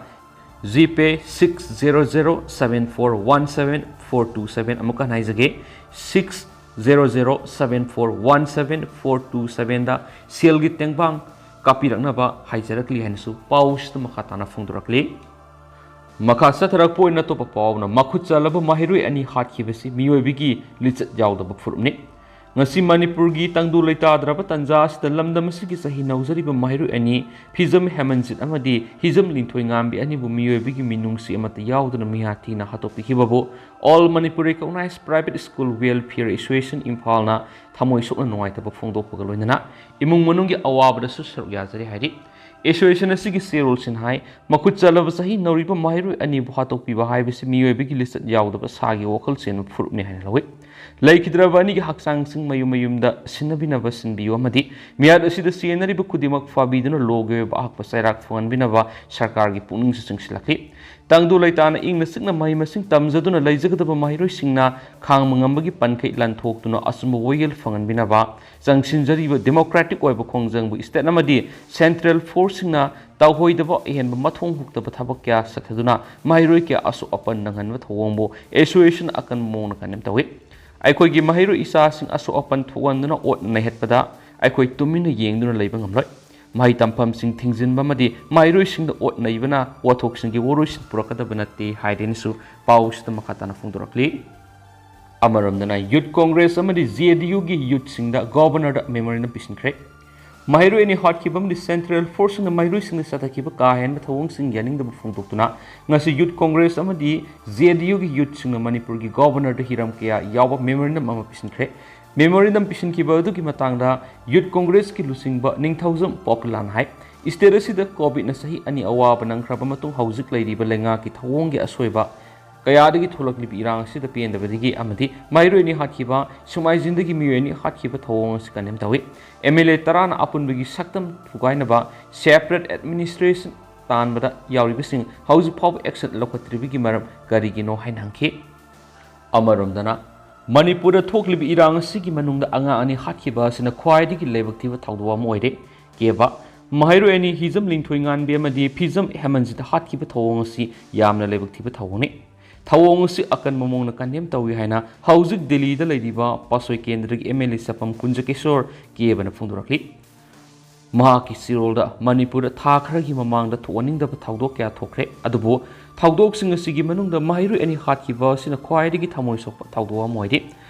ꯖꯤ ꯄꯦ six zero zero seven four one seven four two seven, ꯑꯃꯨꯛꯀ ꯍꯟꯅ ꯍꯥꯏꯖꯒꯦ, six zero zero seven four one seven four two sevenꯗ ꯁꯦꯜꯒꯤ ꯇꯦꯡꯕꯥꯡ ꯀꯥꯞꯄꯤꯔꯛꯅꯕ ꯍꯥꯏꯖꯔꯛꯂꯤ ꯍꯥꯏꯅꯁꯨ ꯄꯥꯎꯁꯤꯗ ꯃꯈꯥ ꯇꯥꯅ ꯐꯣꯡꯗꯣꯔꯛꯂꯤ꯫ ꯃꯈꯥ ꯆꯠꯊꯔꯛꯄ ꯑꯣꯏꯅ ꯑꯇꯣꯞꯄ ꯄꯥꯎ ꯑꯃꯅ, ꯃꯈꯨꯠ ꯆꯜꯂꯕ ꯃꯍꯩꯔꯣꯏ ꯑꯅꯤ ꯍꯥꯠꯈꯤꯕꯁꯤ ꯃꯤꯑꯣꯏꯕꯒꯤ ꯂꯤꯆꯠ ꯌꯥꯎꯗꯕ ꯐꯨꯔꯨꯞꯅꯤ꯫ ꯉꯁꯤ ꯃꯅꯤꯄꯨꯔꯒꯤ ꯇꯪꯗꯨ ꯂꯩꯇꯥꯗ꯭ꯔꯕ ꯇꯥꯟꯖꯥ ꯑꯁꯤꯗ ꯂꯝꯗꯝ ꯑꯁꯤꯒꯤ ꯆꯍꯤ ꯅꯧꯖꯔꯤꯕ ꯃꯍꯩꯔꯣꯏ ꯑꯅꯤ, ꯐꯤꯖꯝ ꯍꯦꯃꯟꯖꯤꯠ ꯑꯃꯗꯤ ꯍꯤꯖꯝ ꯂꯤꯟꯊꯣꯏꯉꯥꯝꯕꯤ ꯑꯅꯤꯕꯨ ꯃꯤꯑꯣꯏꯕꯒꯤ ꯃꯤꯅꯨꯡꯁꯤ ꯑꯃꯠꯇ ꯌꯥꯎꯗꯅ ꯃꯤꯍꯥꯠ ꯊꯤꯅ ꯍꯥꯠꯇꯣꯛꯄꯤꯈꯤꯕꯕꯨ All Manipur Recognized Private School Welfare Association ꯏꯝꯐꯥꯜꯅ ꯊꯃꯣꯏ ꯁꯣꯛꯅ ꯅꯨꯡꯉꯥꯏꯇꯕ ꯐꯣꯡꯗꯣꯛꯄꯒ ꯂꯣꯏꯅꯅ ꯏꯃꯨꯡ ꯃꯅꯨꯡꯒꯤ ꯑꯋꯥꯕꯗꯁꯨ ꯁꯔꯨꯛ ꯌꯥꯖꯔꯤ ꯍꯥꯏꯔꯤ꯫ ꯑꯦꯁꯣꯁꯤꯌꯦꯁꯟ ꯑꯁꯤꯒꯤ ꯆꯦꯔꯣꯜꯁꯤꯡ ꯍꯥꯏ, ꯃꯈꯨꯠ ꯆꯜꯂꯕ ꯆꯍꯤ ꯅꯧꯔꯤꯕ ꯃꯍꯩꯔꯣꯏ ꯑꯅꯤꯕꯨ ꯍꯥꯠꯇꯣꯛꯄꯤꯕ ꯍꯥꯏꯕꯁꯤ ꯃꯤꯑꯣꯏꯕꯒꯤ ꯂꯤꯆꯠ ꯌꯥꯎꯗꯕ ꯁꯥꯒꯤ ꯋꯥꯈꯜ ꯆꯦꯟꯕ ꯐꯨꯔꯨꯞꯅꯤ ꯍꯥꯏꯅ ꯂꯧꯏ꯫ ꯂꯩꯈꯤꯗ꯭ꯔꯕ ꯑꯅꯤꯒꯤ ꯍꯛꯆꯥꯡꯁꯤꯡ ꯃꯌꯨꯝ ꯃꯌꯨꯝꯗ ꯁꯤꯟꯅꯕꯤꯅꯕ ꯁꯤꯟꯕꯤꯌꯨ ꯑꯃꯗꯤ ꯃꯤꯍꯥꯠ ꯑꯁꯤꯗ ꯆꯦꯟꯅꯔꯤꯕ ꯈꯨꯗꯤꯡꯃꯛ ꯐꯥꯕꯤꯗꯨꯅ ꯂꯣꯒꯤ ꯑꯣꯏꯕ ꯑꯍꯛꯄ ꯆꯩꯔꯥꯛ ꯐꯪꯍꯟꯕꯤꯅꯕ ꯁꯔꯀꯥꯔꯒꯤ ꯄꯨꯛꯅꯤꯡꯁꯨ ꯆꯤꯡꯁꯤꯜꯂꯛꯂꯤ꯫ ꯇꯪꯗꯨ ꯂꯩꯇꯥꯅ ꯏꯪꯅ ꯆꯤꯛꯅ ꯃꯍꯩ ꯃꯁꯤꯡ ꯇꯝꯖꯗꯨꯅ ꯂꯩꯖꯒꯗꯕ ꯃꯍꯩꯔꯣꯏꯁꯤꯡꯅ ꯈꯥꯡꯕ ꯉꯝꯕꯒꯤ ꯄꯟꯈꯩ ꯂꯥꯟꯊꯣꯛꯇꯨꯅ ꯑꯆꯨꯝꯕ ꯋꯥꯌꯦꯜ ꯐꯪꯍꯟꯕꯤꯅꯕ ꯆꯪꯁꯤꯟꯖꯔꯤꯕ ꯗꯦꯃꯣꯀ꯭ꯔꯦꯇꯤꯛ ꯑꯣꯏꯕ ꯈꯣꯡꯖꯪꯕꯨ ꯏꯁꯇꯦꯠ ꯑꯃꯗꯤ ꯁꯦꯟꯇ꯭ꯔꯦꯜ ꯐꯣꯔꯁꯁꯤꯡꯅ ꯇꯧꯍꯣꯏꯗꯕ ꯑꯍꯦꯟꯕ ꯃꯊꯣꯡ ꯍꯨꯛꯇꯕ ꯊꯕꯛ ꯀꯌꯥ ꯆꯠꯊꯗꯨꯅ ꯃꯍꯩꯔꯣꯏ ꯀꯌꯥ ꯑꯁꯣꯛ ꯑꯄꯟ ꯅꯪꯍꯟꯕ ꯊꯧꯑꯣꯡꯕꯨ ꯑꯦꯁꯣꯁꯤꯌꯦꯁꯟ ꯑꯀꯟꯕ ꯃꯑꯣꯡꯗ ꯀꯟꯗꯦꯝ ꯇꯧꯏ꯫ ꯑꯩꯈꯣꯏꯒꯤ ꯃꯍꯩꯔꯣꯏ ꯏꯆꯥꯁꯤꯡ ꯑꯁꯣꯛ ꯑꯄꯟ ꯊꯣꯛꯍꯟꯗꯨꯅ ꯑꯣꯠ ꯅꯩꯍꯠꯄꯗ ꯑꯩꯈꯣꯏ ꯇꯨꯃꯤꯟꯅ ꯌꯦꯡꯗꯨꯅ ꯂꯩꯕ ꯉꯝꯂꯣꯏ꯫ ꯃꯍꯩ ꯇꯝꯐꯝꯁꯤꯡ ꯊꯤꯡꯖꯤꯟꯕ ꯑꯃꯗꯤ ꯃꯍꯩꯔꯣꯏꯁꯤꯡꯗ ꯑꯣꯠ ꯅꯩꯕꯅ ꯋꯥꯊꯣꯛꯁꯤꯡꯒꯤ ꯋꯥꯔꯣꯏꯁꯤꯟ ꯄꯨꯔꯛꯀꯗꯕ ꯅꯠꯇꯦ ꯍꯥꯏꯔꯦꯅꯁꯨ ꯄꯥꯎꯁꯤꯗ ꯃꯈꯥ ꯇꯥꯅ ꯐꯣꯡꯗꯣꯔꯛꯂꯤ꯫ ꯑꯃꯔꯣꯝꯗꯅ ꯌꯨꯠ ꯀꯣꯡꯒ꯭ꯔꯦꯁ ꯑꯃꯗꯤ ꯖꯦ ꯗꯤ ꯌꯨꯒꯤ ꯌꯨꯠꯁꯤꯡꯗ ꯒꯣꯚꯔꯅꯔꯗ ꯃꯦꯃꯣꯔꯦꯟꯗꯝ ꯄꯤꯁꯤꯟꯈ꯭ꯔꯦ꯫ ꯃꯍꯩꯔꯣꯏ ꯑꯅꯤ ꯍꯥꯠꯈꯤꯕ ꯑꯃꯗꯤ ꯁꯦꯟꯇ꯭ꯔꯦꯜ ꯐꯣꯔꯁꯁꯤꯡꯅ ꯃꯍꯩꯔꯣꯏꯁꯤꯡꯗ ꯆꯠꯊꯈꯤꯕ ꯀꯥ ꯍꯦꯟꯕ ꯊꯧꯑꯣꯡꯁꯤꯡ ꯌꯥꯅꯤꯡꯗꯕ ꯐꯣꯡꯗꯣꯛꯇꯨꯅ ꯉꯁꯤ ꯌꯨꯠ ꯀꯣꯡꯒ꯭ꯔꯦꯁ ꯑꯃꯗꯤ ꯖꯦ ꯗꯤ ꯌꯨꯒꯤ ꯌꯨꯠꯁꯤꯡꯅ ꯃꯅꯤꯄꯨꯔꯒꯤ ꯒꯣꯚꯔꯅꯔꯗ ꯍꯤꯔꯝ ꯀꯌꯥ ꯌꯥꯎꯕ ꯃꯦꯃꯣꯔꯦꯟꯗꯝ ꯑꯃ ꯄꯤꯁꯤꯟꯈ꯭ꯔꯦ꯫ ꯃꯦꯃꯣꯔꯦꯟꯗꯝ ꯄꯤꯁꯤꯟꯈꯤꯕ ꯑꯗꯨꯒꯤ ꯃꯇꯥꯡꯗ ꯌꯨꯠ ꯀꯣꯡꯒ꯭ꯔꯦꯁꯀꯤ ꯂꯨꯆꯤꯡꯕ ꯅꯤꯡꯊꯧꯖꯝ ꯄꯣꯞꯀꯂꯥꯅ ꯍꯥꯏ, ꯁ꯭ꯇꯦꯠ ꯑꯁꯤꯗ ꯀꯣꯚꯤꯗꯅ ꯆꯍꯤ ꯑꯅꯤ ꯑꯋꯥꯕ ꯅꯪꯈ꯭ꯔꯕ ꯃꯇꯨꯡ ꯍꯧꯖꯤꯛ ꯂꯩꯔꯤꯕ ꯂꯩꯉꯥꯛꯀꯤ ꯊꯧꯑꯣꯡꯒꯤ ꯑꯁꯣꯏꯕ ꯀꯌꯥꯗꯒꯤ ꯊꯣꯛꯂꯛꯂꯤꯕ ꯏꯔꯥꯡ ꯑꯁꯤꯗ ꯄꯦꯟꯗꯕꯗꯒꯤ ꯑꯃꯗꯤ ꯃꯍꯩꯔꯣꯏ ꯑꯅꯤ ꯍꯥꯠꯈꯤꯕ, ꯁꯨꯃꯥꯏꯖꯤꯟꯗꯒꯤ ꯃꯤꯑꯣꯏ ꯑꯅꯤ ꯍꯥꯠꯈꯤꯕ ꯊꯧꯑꯣꯡ ꯑꯁꯤ ꯀꯟꯗꯦꯝ ꯇꯧꯏ꯫ ꯑꯦꯝ ꯑꯦꯜ ꯑꯦ ꯇꯔꯥꯅ ꯑꯄꯨꯟꯕꯒꯤ ꯁꯛꯇꯝ ꯊꯨꯒꯥꯏꯅꯕ separate administration ꯇꯥꯟꯕꯗ ꯌꯥꯎꯔꯤꯕꯁꯤꯡ ꯍꯧꯖꯤꯛ ꯐꯥꯎꯕ action ꯂꯧꯈꯠꯇ꯭ꯔꯤꯕꯒꯤ ꯃꯔꯝ ꯀꯔꯤꯒꯤꯅꯣ ꯍꯥꯏꯅ ꯍꯪꯈꯤ꯫ ꯑꯃꯔꯣꯝꯗꯅ ꯃꯅꯤꯄꯨꯔꯗ ꯊꯣꯛꯂꯤꯕ ꯏꯔꯥꯡ ꯑꯁꯤꯒꯤ ꯃꯅꯨꯡꯗ ꯑꯉꯥꯡ ꯑꯅꯤ ꯍꯥꯠꯈꯤꯕ ꯑꯁꯤꯅ ꯈ꯭ꯋꯥꯏꯗꯒꯤ ꯂꯥꯏꯕꯛ ꯊꯤꯕ ꯊꯧꯗꯣꯛ ꯑꯃ ꯑꯣꯏꯔꯦ꯫ ꯀꯦꯕ ꯃꯍꯩꯔꯣꯏ ꯑꯅꯤ ꯍꯤꯖꯝ ꯂꯤꯡꯊꯣꯏꯉꯥꯟꯕꯤ ꯑꯃꯗꯤ ꯐꯤꯖꯝ ꯍꯦꯃꯟꯖꯤꯠ ꯍꯥꯠꯈꯤꯕ ꯊꯧꯑꯣꯡ ꯑꯁꯤ ꯌꯥꯝꯅ ꯂꯥꯏꯕꯛ ꯊꯤꯕ ꯊꯧꯑꯣꯡꯅꯤ꯫ ꯊꯧꯑꯣꯡ ꯑꯁꯤ ꯑꯀꯟꯕ ꯃꯑꯣꯡꯗ ꯀꯟꯗꯦꯝ ꯇꯧꯏ ꯍꯥꯏꯅ ꯍꯧꯖꯤꯛ ꯗꯦꯜꯂꯤꯗ ꯂꯩꯔꯤꯕ ꯄꯥꯁꯣꯏ ꯀꯦꯟꯗ꯭ꯔꯒꯤ ꯑꯦꯝ ꯑꯦꯜ ꯑꯦ ꯆꯥꯄꯝ ꯀꯨꯟꯖꯀꯦꯁꯣꯔ ꯀꯦꯕꯅ ꯐꯣꯡꯗꯣꯔꯛꯂꯤ꯫ ꯃꯍꯥꯛꯀꯤ ꯆꯦꯔꯣꯜꯗ ꯃꯅꯤꯄꯨꯔꯗ ꯊꯥ ꯈꯔꯒꯤ ꯃꯃꯥꯡꯗ ꯊꯣꯛꯍꯟꯅꯤꯡꯗꯕ ꯊꯧꯗꯣꯛ ꯀꯌꯥ ꯊꯣꯛꯈ꯭ꯔꯦ, ꯑꯗꯨꯕꯨ ꯊꯧꯗꯣꯛꯁꯤꯡ ꯑꯁꯤꯒꯤ ꯃꯅꯨꯡꯗ ꯃꯍꯩꯔꯣꯏ ꯑꯅꯤ ꯍꯥꯠꯈꯤꯕ ꯑꯁꯤꯅ ꯈ꯭ꯋꯥꯏꯗꯒꯤ ꯊꯃꯣꯏ ꯁꯣꯛꯄ ꯊꯧꯗꯣꯛ ꯑꯃ ꯑꯣꯏꯔꯤ꯫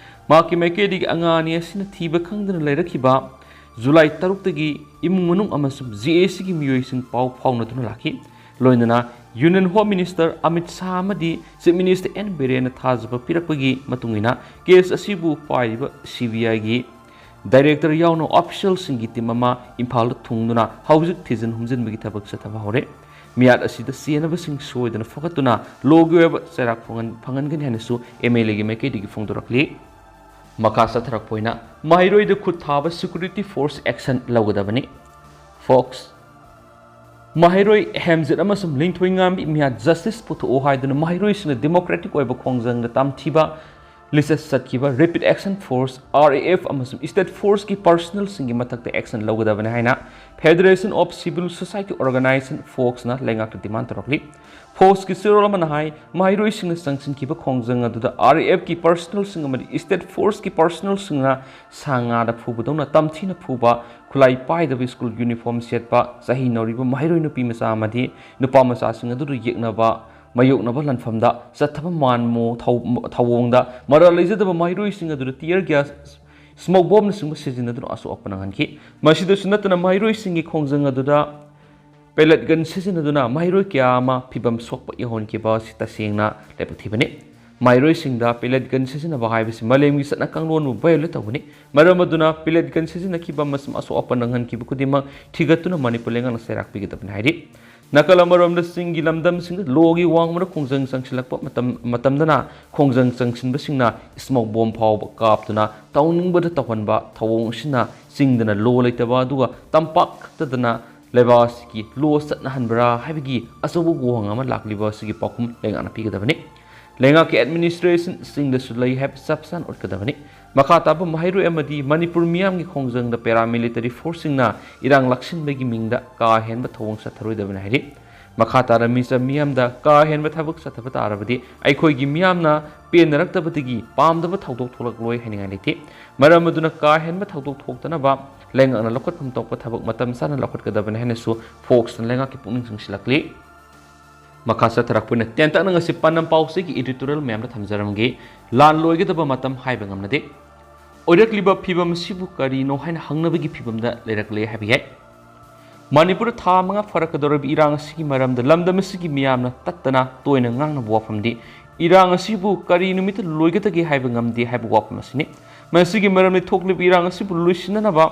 ꯃꯍꯥꯛꯀꯤ ꯃꯥꯏꯀꯩꯗꯒꯤ ꯑꯉꯥꯡ ꯑꯅꯤ ꯑꯁꯤꯅ ꯊꯤꯕ ꯈꯪꯗꯅ ꯂꯩꯔꯛꯈꯤꯕ ꯖꯨꯂꯥꯏ ꯇꯔꯨꯛꯇꯒꯤ ꯏꯃꯨꯡ ꯃꯅꯨꯡ ꯑꯃꯁꯨꯡ ꯖꯦ ꯑꯦ ꯁꯤꯒꯤ ꯃꯤꯑꯣꯏꯁꯤꯡ ꯄꯥꯎ ꯐꯥꯎꯅꯗꯨꯅ ꯂꯥꯛꯈꯤ꯫ ꯂꯣꯏꯅꯅ Union Home Minister Amit Shah ꯑꯃꯗꯤ Chief Minister ꯑꯦꯟ ꯕꯤꯔꯦꯟꯅ ꯊꯥꯖꯕ ꯄꯤꯔꯛꯄꯒꯤ ꯃꯇꯨꯡ ꯏꯟꯅ ꯀꯦꯁ ꯑꯁꯤꯕꯨ ꯄꯥꯏꯔꯤꯕ ꯁꯤ ꯕꯤ ꯑꯥꯏꯒꯤ ꯗꯥꯏꯔꯦꯛꯇꯔ ꯌꯥꯎꯅ ꯑꯣꯐꯤꯁꯤꯌꯦꯜꯁꯤꯡꯒꯤ ꯇꯤꯝ ꯑꯃ ꯏꯝꯐꯥꯜꯗ ꯊꯨꯡꯗꯨꯅ ꯍꯧꯖꯤꯛ ꯊꯤꯖꯤꯟ ꯍꯨꯝꯖꯤꯟꯕꯒꯤ ꯊꯕꯛ ꯆꯠꯊꯕ ꯍꯧꯔꯦ꯫ ꯃꯤꯍꯥꯠ ꯑꯁꯤꯗ ꯆꯦꯟꯅꯕꯁꯤꯡ ꯁꯣꯏꯗꯅ ꯐꯒꯠꯇꯨꯅ ꯂꯣꯒꯤ ꯑꯣꯏꯕ ꯆꯩꯔꯥꯛ ꯐꯪꯍꯟ-, ꯐꯪꯍꯟꯒꯅꯤ ꯍꯥꯏꯅꯁꯨ ꯑꯦꯝ ꯑꯦꯜ ꯑꯦꯒꯤ ꯃꯥꯏꯀꯩꯗꯒꯤ ꯐꯣꯡꯗꯣꯔꯛꯂꯤ꯫ ꯃꯈꯥ ꯆꯠꯊꯔꯛꯄ ꯑꯣꯏꯅ ꯃꯍꯩꯔꯣꯏꯗ ꯈꯨꯠ ꯊꯥꯕ security force action ꯂꯧꯒꯗꯕꯅꯤ꯫ ꯐꯣꯛꯁ꯫ ꯃꯍꯩꯔꯣꯏ ꯍꯦꯝꯖꯤꯠ ꯑꯃꯁꯨꯡ ꯂꯤꯡꯊꯣꯏꯉꯥꯝꯕꯤ ꯃꯤꯌꯥ justice ꯄꯨꯊꯣꯛꯑꯣ ꯍꯥꯏꯗꯨꯅ ꯃꯍꯩꯔꯣꯏꯁꯤꯡꯅ democratic ꯑꯣꯏꯕ ꯈꯣꯡꯖꯪꯗ ꯇꯝꯊꯤꯕ ꯂꯤꯆꯠ ꯆꯠꯈꯤꯕ Rapid Action Force, R A F, ꯑꯃꯁꯨꯡ State Forceꯀꯤ personnelꯁꯤꯡꯒꯤ ꯃꯊꯛꯇ action ꯂꯧꯒꯗꯕꯅꯤ ꯍꯥꯏꯅ Federation of Civil Society Organization, ꯐꯣꯛꯁꯅ ꯂꯩꯉꯥꯛꯇ demand ꯇꯧꯔꯛꯂꯤ꯫ ꯐꯣꯛꯁꯀꯤ ꯆꯦꯔꯣꯜ ꯑꯃꯅ ꯍꯥꯏ, ꯃꯍꯩꯔꯣꯏꯁꯤꯡꯅ ꯆꯪꯁꯤꯟꯈꯤꯕ ꯈꯣꯡꯖꯪ ꯑꯗꯨꯗ R A Fꯀꯤ personnelꯁꯤꯡ ꯑꯃꯗꯤ State Forceꯀꯤ personnelꯁꯤꯡꯅ ꯁꯥ ꯉꯥꯗ ꯐꯨꯕꯗꯧꯅ ꯇꯝꯊꯤꯅ ꯐꯨꯕ, ꯈꯨꯠꯂꯥꯏ ꯄꯥꯏꯗꯕ, school uniform ꯁꯦꯠꯄ, ꯆꯍꯤ ꯅꯧꯔꯤꯕ ꯃꯍꯩꯔꯣꯏ ꯅꯨꯄꯤ ꯃꯆꯥ ꯑꯃꯗꯤ ꯅꯨꯄꯥ ꯃꯆꯥꯁꯤꯡ ꯑꯗꯨꯗ ꯌꯦꯛꯅꯕ, ꯃꯥꯌꯣꯛꯅꯕ ꯂꯥꯟꯐꯝꯗ ꯆꯠꯊꯕ ꯃꯥꯟꯃꯣ ꯊꯧ-, ꯊꯧꯑꯣꯡꯗ ꯃꯔꯥꯜ ꯂꯩꯖꯗꯕ ꯃꯍꯩꯔꯣꯏꯁꯤꯡ ꯑꯗꯨꯗ tear gas, smoke bombꯅꯆꯤꯡꯕ ꯁꯤꯖꯤꯟꯅꯗꯨꯅ ꯑꯁꯣꯛ ꯑꯄꯟ ꯅꯪꯍꯟꯈꯤ꯫ ꯃꯁꯤꯗꯁꯨ ꯅꯠꯇꯅ ꯃꯍꯩꯔꯣꯏꯁꯤꯡꯒꯤ ꯈꯣꯡꯖꯪ ꯑꯗꯨꯗ pellet gun ꯁꯤꯖꯤꯟꯅꯗꯨꯅ ꯃꯍꯩꯔꯣꯏ ꯀꯌꯥ ꯑꯃ ꯐꯤꯚꯝ ꯁꯣꯛꯄ ꯌꯧꯍꯟꯈꯤꯕ ꯑꯁꯤ ꯇꯁꯦꯡꯅ ꯂꯥꯏꯕꯛ ꯊꯤꯕꯅꯤ꯫ ꯃꯍꯩꯔꯣꯏꯁꯤꯡꯗ pellet gun ꯁꯤꯖꯤꯟꯅꯕ ꯍꯥꯏꯕꯁꯤ ꯃꯥꯂꯦꯝꯒꯤ ꯆꯠꯅ ꯀꯥꯡꯂꯣꯟꯕꯨ violate ꯇꯧꯕꯅꯤ꯫ ꯃꯔꯝ ꯑꯗꯨꯅ pellet gun ꯁꯤꯖꯤꯟꯅꯈꯤꯕ ꯑꯃꯁꯨꯡ ꯑꯁꯣꯛ ꯑꯄꯟ ꯅꯪꯍꯟꯈꯤꯕ ꯈꯨꯗꯤꯡꯃꯛ ꯊꯤꯒꯠꯇꯨꯅ ꯃꯅꯤꯄꯨꯔ ꯂꯩꯉꯥꯛꯅ ꯆꯩꯔꯥꯛ ꯄꯤꯒꯗꯕꯅꯤ ꯍꯥꯏꯔꯤ꯫ ꯅꯥꯀꯜ ꯑꯃꯔꯣꯝꯗ ꯆꯤꯡꯒꯤ ꯂꯝꯗꯝꯁꯤꯡꯗ ꯂꯣꯒꯤ ꯋꯥꯡꯃꯗ ꯈꯣꯡꯖꯪ ꯆꯪꯁꯤꯜꯂꯛꯄ ꯃꯇꯝ, ꯃꯇꯝꯗꯅ ꯈꯣꯡꯖꯪ ꯆꯪꯁꯤꯟꯕꯁꯤꯡꯅ smoke bomb ꯐꯥꯎꯕ ꯀꯥꯞꯇꯨꯅ ꯇꯧꯅꯤꯡꯕꯗ ꯇꯧꯍꯟꯕ ꯊꯧꯑꯣꯡ ꯑꯁꯤꯅ ꯆꯤꯡꯗꯅ ꯂꯣ ꯂꯩꯇꯕ ꯑꯗꯨꯒ ꯇꯝꯄꯥꯛ ꯈꯛꯇꯗꯅ ꯂꯩꯕꯥꯛ ꯑꯁꯤꯒꯤ ꯂꯣ ꯆꯠꯅꯍꯟꯕ꯭ꯔꯥ ꯍꯥꯏꯕꯒꯤ ꯑꯆꯧꯕ ꯋꯥꯍꯪ ꯑꯃ ꯂꯥꯛꯂꯤꯕ ꯑꯁꯤꯒꯤ ꯄꯥꯎꯈꯨꯝ ꯂꯩꯉꯥꯛꯅ ꯄꯤꯒꯗꯕꯅꯤ꯫ ꯂꯩꯉꯥꯛꯀꯤ administration ꯆꯤꯡꯗꯁꯨ ꯂꯩ ꯍꯥꯏꯕ ꯆꯞ ꯆꯥꯅ ꯎꯠꯀꯗꯕꯅꯤ꯫ ꯃꯈꯥ ꯇꯥꯕ ꯃꯍꯩꯔꯣꯏ ꯑꯃꯗꯤ ꯃꯅꯤꯄꯨꯔ ꯃꯤꯌꯥꯝꯒꯤ ꯈꯣꯡꯖꯪꯗ paramilitary forceꯁꯤꯡꯅ ꯏꯔꯥꯡ ꯂꯥꯛꯁꯤꯟꯕꯒꯤ ꯃꯤꯡꯗ ꯀꯥ ꯍꯦꯟꯕ ꯊꯧꯑꯣꯡ ꯆꯠꯊꯔꯣꯏꯗꯕꯅꯤ ꯍꯥꯏꯔꯤ꯫ ꯃꯈꯥ ꯇꯥꯅ ꯃꯤꯆꯝ ꯃꯤꯌꯥꯝꯗ ꯀꯥ ꯍꯦꯟꯕ ꯊꯕꯛ ꯆꯠꯊꯕ ꯇꯥꯔꯕꯗꯤ ꯑꯩꯈꯣꯏꯒꯤ ꯃꯤꯌꯥꯝꯅ ꯄꯦꯟꯅꯔꯛꯇꯕꯗꯒꯤ ꯄꯥꯝꯗꯕ ꯊꯧꯗꯣꯛ ꯊꯣꯛꯂꯛꯂꯣꯏ ꯍꯥꯏꯅꯤꯡꯉꯥꯏ ꯂꯩꯇꯦ꯫ ꯃꯔꯝ ꯑꯗꯨꯅ ꯀꯥ ꯍꯦꯟꯕ ꯊꯧꯗꯣꯛ ꯊꯣꯛꯇꯅꯕ ꯂꯩꯉꯥꯛꯅ ꯂꯧꯈꯠꯐꯝ ꯊꯣꯛꯄ ꯊꯕꯛ ꯃꯇꯝ ꯆꯥꯅ ꯂꯧꯈꯠꯀꯗꯕꯅꯤ ꯍꯥꯏꯅꯁꯨ ꯐꯣꯛꯁꯅ ꯂꯩꯉꯥꯛꯀꯤ ꯄꯨꯛꯅꯤꯡ ꯆꯤꯡꯁꯤꯜꯂꯛꯂꯤ꯫ ꯃꯈꯥ ꯆꯠꯊꯔꯛꯄ ꯑꯣꯏꯅ ꯇꯦꯟꯇꯛꯅ ꯉꯁꯤ ꯄꯥꯟꯗꯝ ꯄꯥꯎꯆꯦꯒꯤ editorial ꯃꯌꯥꯝꯗ ꯊꯝꯖꯔꯝꯒꯦ꯫ ꯂꯥꯟ ꯂꯣꯏꯒꯗꯕ ꯃꯇꯝ ꯍꯥꯏꯕ ꯉꯝꯅꯗꯦ꯫ ꯑꯣꯏꯔꯛꯂꯤꯕ ꯐꯤꯕꯝ ꯑꯁꯤꯕꯨ ꯀꯔꯤꯅꯣ ꯍꯥꯏꯅ ꯍꯪꯅꯕꯒꯤ ꯐꯤꯕꯝꯗ ꯂꯩꯔꯛꯂꯦ ꯍꯥꯏꯕ ꯌꯥꯏ꯫ ꯃꯅꯤꯄꯨꯔꯗ ꯊꯥ ꯃꯉꯥ ꯐꯥꯔꯛꯀꯗꯧꯔꯤꯕ ꯏꯔꯥꯡ ꯑꯁꯤꯒꯤ ꯃꯔꯝꯗ ꯂꯝꯗꯝ ꯑꯁꯤꯒꯤ ꯃꯤꯌꯥꯝꯅ ꯇꯠꯇꯅ ꯇꯣꯏꯅ ꯉꯥꯡꯅꯕ ꯋꯥꯐꯝꯗꯤ ꯏꯔꯥꯡ ꯑꯁꯤꯕꯨ ꯀꯔꯤ ꯅꯨꯃꯤꯠꯇ ꯂꯣꯏꯒꯗꯒꯦ ꯍꯥꯏꯕ ꯉꯝꯗꯦ ꯍꯥꯏꯕ ꯋꯥꯐꯝ ꯑꯁꯤꯅꯤ꯫ ꯃꯁꯤꯒꯤ ꯃꯔꯝꯗꯤ ꯊꯣꯛꯂꯤꯕ ꯏꯔꯥꯡ ꯑꯁꯤꯕꯨ ꯂꯣꯏꯁꯤꯟꯅꯅꯕ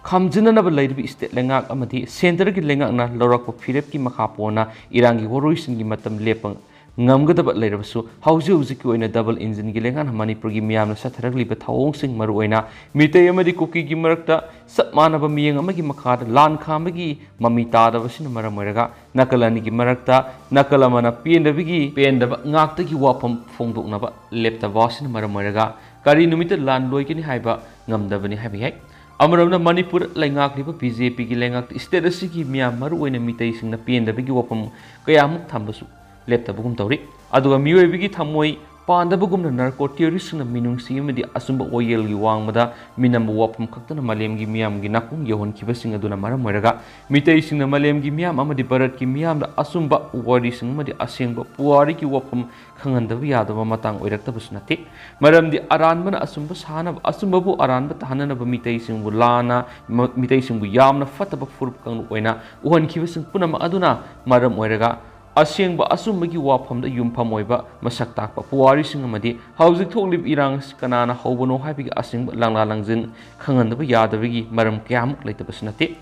ꯈꯥꯝꯖꯤꯟꯅꯅꯕ ꯂꯩꯔꯤꯕ state ꯂꯩꯉꯥꯛ ꯑꯃꯗꯤ centreꯒꯤ ꯂꯩꯉꯥꯛꯅ ꯂꯧꯔꯛꯄ ꯐꯤꯔꯦꯞꯀꯤ ꯃꯈꯥ ꯄꯣꯟꯅ ꯏꯔꯥꯡꯒꯤ ꯋꯥꯔꯣꯏꯁꯤꯟꯒꯤ ꯃꯇꯝ ꯂꯦꯞꯄ ꯉꯝꯒꯗꯕ ꯂꯩꯔꯕꯁꯨ, ꯍꯧꯖꯤꯛ ꯍꯧꯖꯤꯛꯀꯤ ꯑꯣꯏꯅ ꯗꯕꯜ ꯏꯟꯖꯤꯟꯒꯤ ꯂꯩꯉꯥꯛꯅ ꯃꯅꯤꯄꯨꯔꯒꯤ ꯃꯤꯌꯥꯝꯅ ꯆꯠꯊꯔꯛꯂꯤꯕ ꯊꯧꯑꯣꯡꯁꯤꯡ, ꯃꯔꯨꯑꯣꯏꯅ ꯃꯤꯇꯩ ꯑꯃꯗꯤ ꯀꯨꯀꯤꯒꯤ ꯃꯔꯛꯇ ꯆꯞ ꯃꯥꯟꯅꯕ ꯃꯤꯠꯌꯦꯡ ꯑꯃꯒꯤ ꯃꯈꯥꯗ ꯂꯥꯟ ꯈꯥꯝꯕꯒꯤ ꯃꯃꯤ ꯇꯥꯗꯕꯁꯤꯅ ꯃꯔꯝ ꯑꯣꯏꯔꯒ, ꯅꯥꯀꯜ ꯑꯅꯤꯒꯤ ꯃꯔꯛꯇ ꯅꯥꯀꯜ ꯑꯃꯅ ꯄꯦꯟꯗꯕꯒꯤ, ꯄꯦꯟꯗꯕ ꯉꯥꯛꯇꯒꯤ ꯋꯥꯐꯝ ꯐꯣꯡꯗꯣꯛꯅꯕ ꯂꯦꯞꯇꯕ ꯑꯁꯤꯅ ꯃꯔꯝ ꯑꯣꯏꯔꯒ, ꯀꯔꯤ ꯅꯨꯃꯤꯠꯇ ꯂꯥꯟ ꯂꯣꯏꯒꯅꯤ ꯍꯥꯏꯕ ꯉꯝꯗꯕꯅꯤ ꯍꯥꯏꯕ ꯌꯥꯏ꯫ ꯑꯃꯔꯣꯝꯗ ꯃꯅꯤꯄꯨꯔ ꯂꯩꯉꯥꯛꯂꯤꯕ ꯕꯤ ꯖꯦ ꯄꯤꯒꯤ ꯂꯩꯉꯥꯛꯇ state ꯑꯁꯤꯒꯤ ꯃꯤꯌꯥꯝ, ꯃꯔꯨꯑꯣꯏꯅ ꯃꯤꯇꯩꯁꯤꯡꯅ ꯄꯦꯟꯗꯕꯒꯤ ꯋꯥꯐꯝ ꯀꯌꯥꯃꯨꯛ ꯊꯝꯕꯁꯨ ꯂꯦꯞꯇꯕꯒꯨꯝ ꯇꯧꯔꯤ꯫ ꯑꯗꯨꯒ ꯃꯤꯑꯣꯏꯕꯒꯤ ꯊꯃꯣꯏ ꯄꯥꯟꯗꯕꯒꯨꯝꯅ narco terroristꯁꯤꯡꯅ ꯃꯤꯅꯨꯡꯁꯤ ꯑꯃꯗꯤ ꯑꯆꯨꯝꯕ ꯋꯥꯌꯦꯜꯒꯤ ꯋꯥꯡꯃꯗ ꯃꯤꯅꯝꯕ ꯋꯥꯐꯝ ꯈꯛꯇꯅ ꯃꯥꯂꯦꯝꯒꯤ ꯃꯤꯌꯥꯝꯒꯤ ꯅꯥꯀꯣꯡ ꯌꯧꯍꯟꯈꯤꯕꯁꯤꯡ ꯑꯗꯨꯅ ꯃꯔꯝ ꯑꯣꯏꯔꯒ, ꯃꯤꯇꯩꯁꯤꯡꯅ ꯃꯥꯂꯦꯝꯒꯤ ꯃꯤꯌꯥꯝ ꯑꯃꯗꯤ ꯚꯥꯔꯠꯀꯤ ꯃꯤꯌꯥꯝꯗ ꯑꯆꯨꯝꯕ ꯋꯥꯔꯤꯁꯤꯡ ꯑꯃꯗꯤ ꯑꯁꯦꯡꯕ ꯄꯨꯋꯥꯔꯤꯒꯤ ꯋꯥꯐꯝ ꯈꯪꯍꯟꯗꯕ ꯌꯥꯗꯕ ꯃꯇꯥꯡ ꯑꯣꯏꯔꯛꯇꯕꯁꯨ ꯅꯠꯇꯦ꯫ ꯃꯔꯝꯗꯤ ꯑꯔꯥꯟꯕꯅ ꯑꯆꯨꯝꯕ ꯁꯥꯅꯕ, ꯑꯆꯨꯝꯕꯕꯨ ꯑꯔꯥꯟꯕ ꯇꯥꯍꯟꯅꯅꯕ ꯃꯤꯇꯩꯁꯤꯡꯕꯨ ꯂꯥꯟꯅ, ꯃ-, ꯃꯤꯇꯩꯁꯤꯡꯕꯨ ꯌꯥꯝꯅ ꯐꯠꯇꯕ ꯐꯨꯔꯨꯞ ꯀꯥꯡꯂꯨꯞ ꯑꯣꯏꯅ ꯎꯍꯟꯈꯤꯕꯁꯤꯡ ꯄꯨꯝꯅꯃꯛ ꯑꯗꯨꯅ ꯃꯔꯝ ꯑꯣꯏꯔꯒ, ꯑꯁꯦꯡꯕ ꯑꯆꯨꯝꯕꯒꯤ ꯋꯥꯐꯝꯗ ꯌꯨꯝꯐꯝ ꯑꯣꯏꯕ ꯃꯁꯛ ꯇꯥꯛꯄ ꯄꯨꯋꯥꯔꯤꯁꯤꯡ ꯑꯃꯗꯤ ꯍꯧꯖꯤꯛ ꯊꯣꯛꯂꯤꯕ ꯏꯔꯥꯡ ꯑꯁꯤ ꯀꯅꯥꯅ ꯍꯧꯕꯅꯣ ꯍꯥꯏꯕꯒꯤ ꯑꯁꯦꯡꯕ ꯂꯥꯡꯂꯥ ꯂꯥꯡꯖꯤꯟ ꯈꯪꯍꯟꯗꯕ ꯌꯥꯗꯕꯒꯤ ꯃꯔꯝ ꯀꯌꯥꯃꯨꯛ ꯂꯩꯇꯕꯁꯨ ꯅꯠꯇꯦ꯫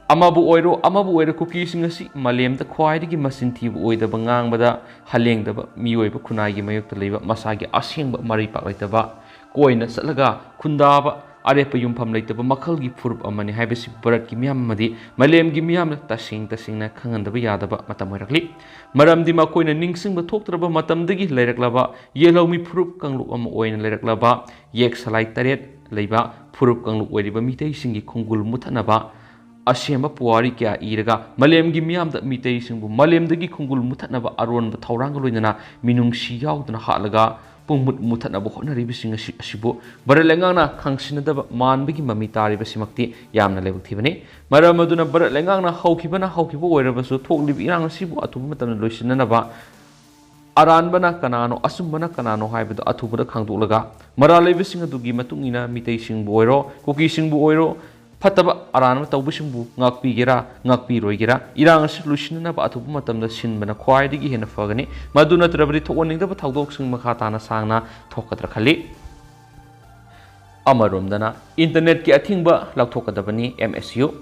ꯑꯃꯕꯨ ꯑꯣꯏꯔꯣ, ꯑꯃꯕꯨ ꯑꯣꯏꯔꯣ, ꯀꯨꯀꯤꯁꯤꯡ ꯑꯁꯤ ꯃꯥꯂꯦꯝꯗ ꯈ꯭ꯋꯥꯏꯗꯒꯤ ꯃꯆꯤꯟ ꯊꯤꯕ ꯑꯣꯏꯗꯕ, ꯉꯥꯡꯕꯗ ꯍꯜꯂꯦꯡꯗꯕ, ꯃꯤꯑꯣꯏꯕ ꯈꯨꯟꯅꯥꯏꯒꯤ ꯃꯥꯌꯣꯛꯇ ꯂꯩꯕ, ꯃꯁꯥꯒꯤ ꯑꯁꯦꯡꯕ ꯃꯔꯩꯄꯥꯛ ꯂꯩꯇꯕ, ꯀꯣꯏꯅ ꯆꯠꯂꯒ ꯈꯨꯟꯗꯥꯕ, ꯑꯔꯦꯞꯄ ꯌꯨꯝꯐꯝ ꯂꯩꯇꯕ ꯃꯈꯜꯒꯤ ꯐꯨꯔꯨꯞ ꯑꯃꯅꯤ ꯍꯥꯏꯕꯁꯤ ꯚꯥꯔꯠꯀꯤ ꯃꯤꯌꯥꯝ ꯑꯃꯗꯤ ꯃꯥꯂꯦꯝꯒꯤ ꯃꯤꯌꯥꯝꯅ ꯇꯁꯦꯡ ꯇꯁꯦꯡꯅ ꯈꯪꯍꯟꯗꯕ ꯌꯥꯗꯕ ꯃꯇꯝ ꯑꯣꯏꯔꯛꯂꯤ꯫ ꯃꯔꯝꯗꯤ ꯃꯈꯣꯏꯅ ꯅꯤꯡꯁꯤꯡꯕ ꯊꯣꯛꯇ꯭ꯔꯕ ꯃꯇꯝꯗꯒꯤ ꯂꯩꯔꯛꯂꯕ ꯌꯦꯜꯍꯧꯃꯤ ꯐꯨꯔꯨꯞ ꯀꯥꯡꯂꯨꯞ ꯑꯃ ꯑꯣꯏꯅ ꯂꯩꯔꯛꯂꯕ, ꯌꯦꯛ ꯁꯂꯥꯏ ꯇꯔꯦꯠ ꯂꯩꯕ ꯐꯨꯔꯨꯞ ꯀꯥꯡꯂꯨꯞ ꯑꯣꯏꯔꯤꯕ ꯃꯤꯇꯩꯁꯤꯡꯒꯤ ꯈꯣꯡꯒꯨꯜ ꯃꯨꯊꯠꯅꯕ ꯑꯁꯦꯡꯕ ꯄꯨꯋꯥꯔꯤ ꯀꯌꯥ ꯏꯔꯒ ꯃꯥꯂꯦꯝꯒꯤ ꯃꯤꯌꯥꯝꯗ ꯃꯤꯇꯩꯁꯤꯡꯕꯨ ꯃꯥꯂꯦꯝꯗꯒꯤ ꯈꯣꯡꯒꯨꯜ ꯃꯨꯊꯠꯅꯕ ꯑꯔꯣꯟꯕ ꯊꯧꯔꯥꯡꯒ ꯂꯣꯏꯅꯅ ꯃꯤꯅꯨꯡꯁꯤ ꯌꯥꯎꯗꯅ ꯍꯥꯠꯂꯒ ꯄꯨꯡꯃꯨꯠ ꯃꯨꯊꯠꯅꯕ ꯍꯣꯠꯅꯔꯤꯕꯁꯤꯡ ꯑꯁꯤ, ꯑꯁꯤꯕꯨ ꯚꯥꯔꯠ ꯂꯩꯉꯥꯛꯅ ꯈꯪꯁꯤꯟꯅꯗꯕ ꯃꯥꯟꯕꯒꯤ ꯃꯃꯤ ꯇꯥꯔꯤꯕꯁꯤꯃꯛꯇꯤ ꯌꯥꯝꯅ ꯂꯥꯏꯕꯛ ꯊꯤꯕꯅꯤ꯫ ꯃꯔꯝ ꯑꯗꯨꯅ ꯚꯥꯔꯠ ꯂꯩꯉꯥꯛꯅ ꯍꯧꯈꯤꯕꯅ ꯍꯧꯈꯤꯕ ꯑꯣꯏꯔꯕꯁꯨ, ꯊꯣꯛꯂꯤꯕ ꯏꯔꯥꯡ ꯑꯁꯤꯕꯨ ꯑꯊꯨꯕ ꯃꯇꯝꯗ ꯂꯣꯏꯁꯤꯟꯅꯅꯕ ꯑꯔꯥꯟꯕꯅ ꯀꯅꯥꯅꯣ, ꯑꯆꯨꯝꯕꯅ ꯀꯅꯥꯅꯣ ꯍꯥꯏꯕꯗꯨ ꯑꯊꯨꯕꯗ ꯈꯪꯗꯣꯛꯂꯒ, ꯃꯔꯥꯜ ꯂꯩꯕꯁꯤꯡ ꯑꯗꯨꯒꯤ ꯃꯇꯨꯡ ꯏꯟꯅ ꯃꯤꯇꯩꯁꯤꯡꯕꯨ ꯑꯣꯏꯔꯣ, ꯀꯨꯀꯤꯁꯤꯡꯕꯨ ꯑꯣꯏꯔꯣ, ꯐꯠꯇꯕ ꯑꯔꯥꯟꯕ ꯇꯧꯕꯁꯤꯡꯕꯨ ꯉꯥꯛꯄꯤꯒꯦꯔꯥ, ꯉꯥꯛꯄꯤꯔꯣꯏꯒꯦꯔꯥ, ꯏꯔꯥꯡ ꯑꯁꯤ ꯂꯣꯏꯁꯤꯟꯅꯅꯕ ꯑꯊꯨꯕ ꯃꯇꯝꯗ ꯁꯤꯟꯕꯅ ꯈ꯭ꯋꯥꯏꯗꯒꯤ ꯍꯦꯟꯅ ꯐꯒꯅꯤ꯫ ꯃꯗꯨ ꯅꯠꯇ꯭ꯔꯕꯗꯤ ꯊꯣꯛꯍꯟꯅꯤꯡꯗꯕ ꯊꯧꯗꯣꯛꯁꯤꯡ ꯃꯈꯥ ꯇꯥꯅ ꯁꯥꯡꯅ ꯊꯣꯛꯀꯗ꯭ꯔꯥ ꯈꯜꯂꯤ꯫ ꯑꯃꯔꯣꯝꯗꯅ internetꯀꯤ ꯑꯊꯤꯡꯕ ꯂꯧꯊꯣꯛꯀꯗꯕꯅꯤ꯫ M S U꯫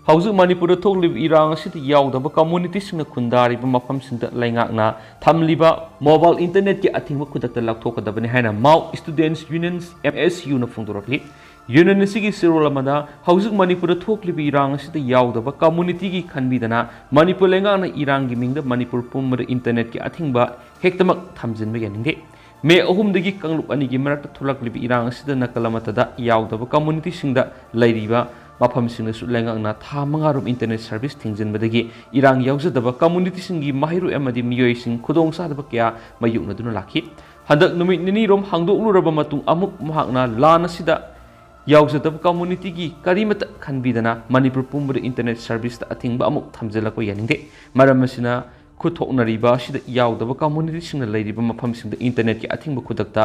ꯍꯧꯖꯤꯛ ꯃꯅꯤꯄꯨꯔꯗ ꯊꯣꯛꯂꯤꯕ ꯏꯔꯥꯡ ꯑꯁꯤꯗ ꯌꯥꯎꯗꯕ ꯀꯝꯃꯨꯅꯤꯇꯤꯁꯤꯡꯅ ꯈꯨꯟꯗꯥꯔꯤꯕ ꯃꯐꯝꯁꯤꯡꯗ ꯂꯩꯉꯥꯛꯅ ꯊꯝꯂꯤꯕ ꯃꯣꯕꯥꯏꯜ ꯏꯟꯇꯔꯅꯦꯠꯀꯤ ꯑꯊꯤꯡꯕ ꯈꯨꯗꯛꯇ ꯂꯧꯊꯣꯛꯀꯗꯕꯅꯤ ꯍꯥꯏꯅ Mao Students Union, M S U ꯅ ꯐꯣꯡꯗꯣꯔꯛꯂꯤ꯫ ꯌꯨꯅꯤꯌꯟ ꯑꯁꯤꯒꯤ ꯆꯦꯔꯣꯜ ꯑꯃꯗ ꯍꯧꯖꯤꯛ ꯃꯅꯤꯄꯨꯔꯗ ꯊꯣꯛꯂꯤꯕ ꯏꯔꯥꯡ ꯑꯁꯤꯗ ꯌꯥꯎꯗꯕ ꯀꯝꯃꯨꯅꯤꯇꯤꯒꯤ ꯈꯟꯕꯤꯗꯅ ꯃꯅꯤꯄꯨꯔ ꯂꯩꯉꯥꯛꯅ ꯏꯔꯥꯡꯒꯤ ꯃꯤꯡꯗ ꯃꯅꯤꯄꯨꯔ ꯄꯨꯝꯕꯗ ꯏꯟꯇꯔꯅꯦꯠꯀꯤ ꯑꯊꯤꯡꯕ ꯍꯦꯛꯇꯃꯛ ꯊꯝꯖꯤꯟꯕ ꯌꯥꯅꯤꯡꯗꯦ꯫ ꯃꯦ ꯑꯍꯨꯝꯗꯒꯤ ꯀꯥꯡꯂꯨꯞ ꯑꯅꯤꯒꯤ ꯃꯔꯛꯇ ꯊꯣꯛꯂꯛꯂꯤꯕ ꯏꯔꯥꯡ ꯑꯁꯤꯗ ꯅꯥꯀꯜ ꯑꯃꯠꯇꯗ ꯌꯥꯎꯗꯕ ꯀꯝꯃꯨꯅꯤꯇꯤꯁꯤꯡꯗ ꯂꯩꯔꯤꯕ ꯃꯐꯝꯁꯤꯡꯗꯁꯨ ꯂꯩꯉꯥꯛꯅ ꯊꯥ ꯃꯉꯥꯔꯣꯝ ꯏꯟꯇꯔꯅꯦꯠ ꯁꯔꯚꯤꯁ ꯊꯤꯡꯖꯤꯟꯕꯗꯒꯤ ꯏꯔꯥꯡ ꯌꯥꯎꯖꯗꯕ ꯀꯝꯃꯨꯅꯤꯇꯤꯁꯤꯡꯒꯤ ꯃꯍꯩꯔꯣꯏ ꯑꯃꯗꯤ ꯃꯤꯑꯣꯏꯁꯤꯡ ꯈꯨꯗꯣꯡꯆꯥꯗꯕ ꯀꯌꯥ ꯃꯥꯌꯣꯛꯅꯗꯨꯅ ꯂꯥꯛꯈꯤ꯫ ꯍꯟꯗꯛ ꯅꯨꯃꯤꯠ ꯅꯤꯅꯤꯔꯣꯝ ꯍꯥꯡꯗꯣꯛꯂꯨꯔꯕ ꯃꯇꯨꯡ ꯑꯃꯨꯛ ꯃꯍꯥꯛꯅ ꯂꯥꯟ ꯑꯁꯤꯗ ꯌꯥꯎꯖꯗꯕ ꯀꯝꯃꯨꯅꯤꯇꯤꯒꯤ ꯀꯔꯤꯃꯠꯇ ꯈꯟꯕꯤꯗꯅ ꯃꯅꯤꯄꯨꯔ ꯄꯨꯝꯕꯗ ꯏꯟꯇꯔꯅꯦꯠ ꯁꯔꯚꯤꯁꯇ ꯑꯊꯤꯡꯕ ꯑꯃꯨꯛ ꯊꯝꯖꯤꯜꯂꯛꯄ ꯌꯥꯅꯤꯡꯗꯦ꯫ ꯃꯔꯝ ꯑꯁꯤꯅ ꯈꯨꯠ ꯊꯣꯛꯅꯔꯤꯕ ꯑꯁꯤꯗ ꯌꯥꯎꯗꯕ ꯀꯝꯃꯨꯅꯤꯇꯤꯁꯤꯡꯅ ꯂꯩꯔꯤꯕ ꯃꯐꯝꯁꯤꯡꯗ ꯏꯟꯇꯔꯅꯦꯠꯀꯤ ꯑꯊꯤꯡꯕ ꯈꯨꯗꯛꯇ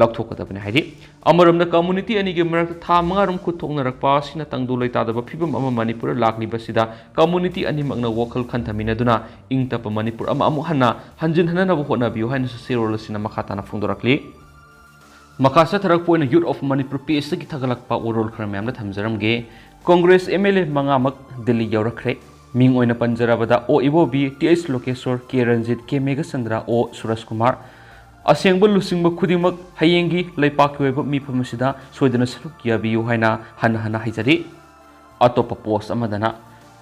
ꯂꯧꯊꯣꯛꯀꯗꯕꯅꯤ ꯍꯥꯏꯔꯤ꯫ ꯑꯃꯔꯣꯝꯗ ꯀꯝꯃꯨꯅꯤꯇꯤ ꯑꯅꯤꯒꯤ ꯃꯔꯛꯇ ꯊꯥ ꯃꯉꯥꯔꯣꯝ ꯈꯨꯠ ꯊꯣꯛꯅꯔꯛꯄ ꯑꯁꯤꯅ ꯇꯪꯗꯨ ꯂꯩꯇꯥꯗꯕ ꯐꯤꯕꯝ ꯑꯃ ꯃꯅꯤꯄꯨꯔꯗ ꯂꯥꯛꯂꯤꯕꯁꯤꯗ ꯀꯝꯃꯨꯅꯤꯇꯤ ꯑꯅꯤꯃꯛꯅ ꯋꯥꯈꯜ ꯈꯟꯊꯃꯤꯟꯅꯗꯨꯅ ꯏꯪ ꯇꯞꯄ ꯃꯅꯤꯄꯨꯔ ꯑꯃ ꯑꯃꯨꯛ ꯍꯟꯅ ꯍꯟꯖꯤꯟꯍꯟꯅꯅꯕ ꯍꯣꯠꯅꯕꯤꯌꯨ ꯍꯥꯏꯅꯁꯨ ꯆꯦꯔꯣꯜ ꯑꯁꯤꯅ ꯃꯈꯥ ꯇꯥꯅ ꯐꯣꯡꯗꯣꯔꯛꯂꯤ꯫ ꯃꯈꯥ ꯆꯠꯊꯔꯛꯄ ꯑꯣꯏꯅ Youth of Manipur pageꯇꯒꯤ ꯊꯥꯒꯠꯂꯛꯄ ꯋꯥꯔꯣꯜ ꯈꯔ ꯃꯌꯥꯝꯗ ꯊꯝꯖꯔꯝꯒꯦ꯫ Congress M L A ꯃꯉꯥꯃꯛ Delhi ꯌꯧꯔꯛꯈ꯭ꯔꯦ꯫ ꯃꯤꯡ ꯑꯣꯏꯅ ꯄꯟꯖꯔꯕꯗ ꯑꯣ ꯏꯕꯣꯕꯤ, ꯇꯤ ꯑꯩꯆ ꯂꯣꯀꯦꯁꯣꯔ, ꯀꯦ ꯔꯟꯖꯤꯠ, ꯀꯦ ꯃꯦꯘꯆꯟꯗ꯭ꯔ, ꯑꯣ ꯁꯨꯔꯖ ꯀꯨꯃꯥꯔ꯫ ꯑꯁꯦꯡꯕ ꯂꯨꯆꯤꯡꯕ ꯈꯨꯗꯤꯡꯃꯛ ꯍꯌꯦꯡꯒꯤ ꯂꯩꯄꯥꯛꯀꯤ ꯑꯣꯏꯕ ꯃꯤꯐꯝ ꯑꯁꯤꯗ ꯁꯣꯏꯗꯅ ꯁꯔꯨꯛ ꯌꯥꯕꯤꯌꯨ ꯍꯥꯏꯅ ꯍꯟꯅ ꯍꯟꯅ ꯍꯥꯏꯖꯔꯤ꯫ ꯑꯇꯣꯞꯄ ꯄꯣꯁ ꯑꯃꯗꯅ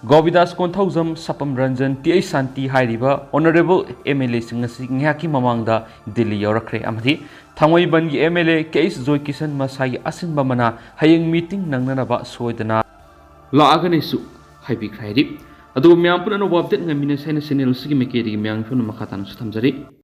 ꯒꯣꯕꯤꯗꯥꯁ ꯀꯣꯟꯊꯧꯖꯝ, ꯁꯄꯝ ꯔꯟꯖꯟ, ꯇꯤ ꯑꯩꯆ ꯁꯥꯟꯇꯤ ꯍꯥꯏꯔꯤꯕ ꯑꯣꯅꯔꯦꯕꯜ M L Aꯁꯤꯡ ꯑꯁꯤ ꯉꯥꯏꯍꯥꯛꯀꯤ ꯃꯃꯥꯡꯗ ꯗꯤꯜꯂꯤ ꯌꯧꯔꯛꯈ꯭ꯔꯦ ꯑꯃꯗꯤ ꯊꯥꯡꯃꯩꯕꯟꯒꯤ M L A K H Joykishan ꯃꯁꯥꯒꯤ ꯑꯁꯤꯟꯕ ꯑꯃꯅ ꯍꯌꯦꯡ ꯃꯤꯇꯤꯡ ꯅꯪꯅꯅꯕ ꯁꯣꯏꯗꯅ ꯂꯥꯛꯑꯒꯅꯤꯁꯨ ꯍꯥꯏꯕꯤꯈ꯭ꯔꯦ ꯍꯥꯏꯔꯤ꯫ ꯑꯗꯨꯒ ꯃꯌꯥꯝ ꯄꯨꯟꯅ ꯑꯅꯧꯕ ꯑꯞꯗꯦꯠ ꯉꯥꯏꯃꯤꯟꯅꯁꯤ ꯍꯥꯏꯅ ꯆꯦꯅꯦꯜ ꯑꯁꯤꯒꯤ ꯃꯥꯏꯀꯩꯗꯒꯤ ꯃꯌꯥꯝꯒꯤ ꯐꯣꯟ ꯃꯈꯥ ꯇꯥꯅꯁꯨ ꯊꯝꯖꯔꯤ꯫